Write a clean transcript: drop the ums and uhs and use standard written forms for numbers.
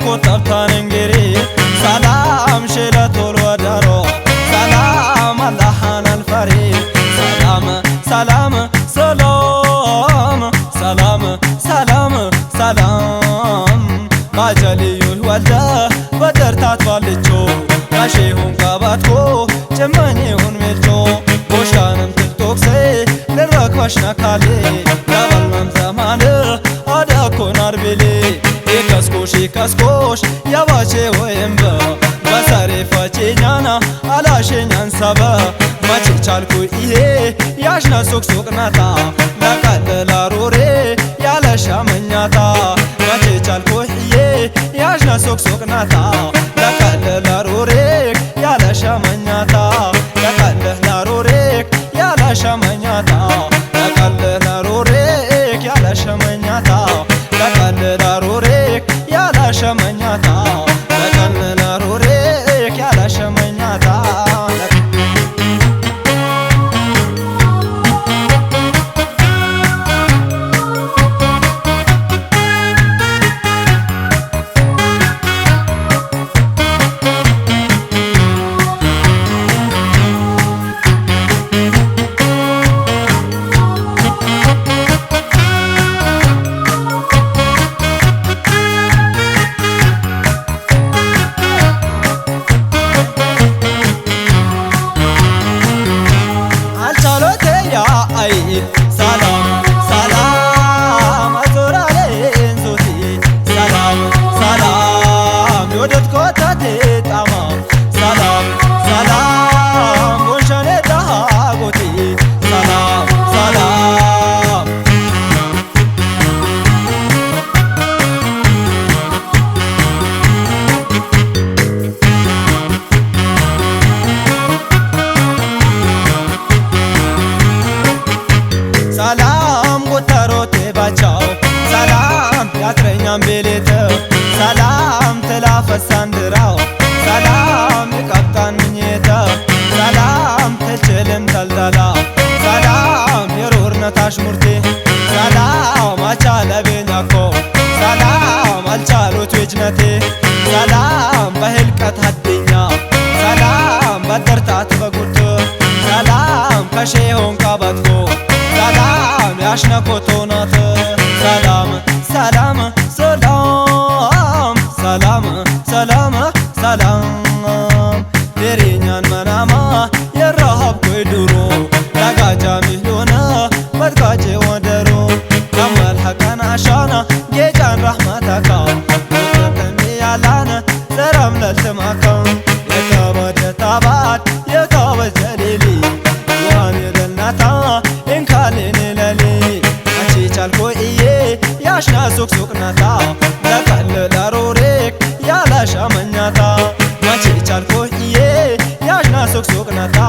ኮታብታን እንግሪ ሰላም ሽለቶል ወደሮ ሰላም አላሃን አልፈሪ ሰላም ሰላም ሰላም ሰላም ሰላም ሰላም ባጀልዩ ወልደ በደርታት ባልቾ ጋሼሁን ቀባትኮ ጭመኔሁን ሜልቾ ጎሻንም ትልቶክሴ ልረክባሽና ካሌ ያበልመም ዘማን አዳኮን አርቤሌ የከስኮሽ ከስኮሽ ያባቼ ወይም በሰሬ ፈቼኛና አላሸኛን ሰበ መቼ ቻልኩ ይሄ ያሽና ሱቅ ናታ ለቀለላ ሮሬ ያለሻ መኛታ መቼ ቻልኩ ይሄ ያሽና ሱቅ ናታ ለቀለላ ሮሬ ያለሻ መኛታ ለቀለላ ሮሬ ያለሻ መኛታ ለቀለላ ሮሬ ያለሻ መኛታ ለቀለላ ሮሬ ያለሻ መኛታ ለቀለላ ሮሬ ያለሻ መኛታ ሰላም ሰላም አዞራሌን ዞቲ ሰላም ሰላም የወደት ኮተቴ ጣማ ሰላም ሰላም ቦንሸኔ ዳጎቲ ሰላም ሰላም ሰላም ጎተሮቴ ባቻው ሰላም ያትረኛም ቤሌት ሰላም ትላፈሳንድራው ሰላም የቀብጣን ምኝተ ሰላም ትችልም ተልተላ ሰላም የሮርነታሽ ሙርቴ ሰላም አቻለቤኛኮ ሰላም አልቻሉት ዌጅነቴ ሰላም በህልቀት አድኛ ሰላም በደርታት በጉት ሰላም ከሼሆን ቀበትኮ ሰላም ያሽነኮቶናት ሰላም ሰላም ሰላም ሰላም ሰላም ሰላም ዴሬኛን መናማ የረሃብ ኮይ ድሮ ለጋጃ ሚህሎና በድጋጄ ወደሮ ከመልሐቀን አሻና ጌጫን ረሕመተካ ቁጥጥሚ ያላነ ዘረም ለልትማካ የተበደ ታባት የተበጀሌሊ ዋን የደልናታ እንካሌን ለሌ መቼ ቻልኮ እዬ ያሽና ሱቅ ናታ ለቀል ለሮሬክ ያለሻ መኛታ መቼ ቻልኮ እዬ ያሽና ሱቅ ናታ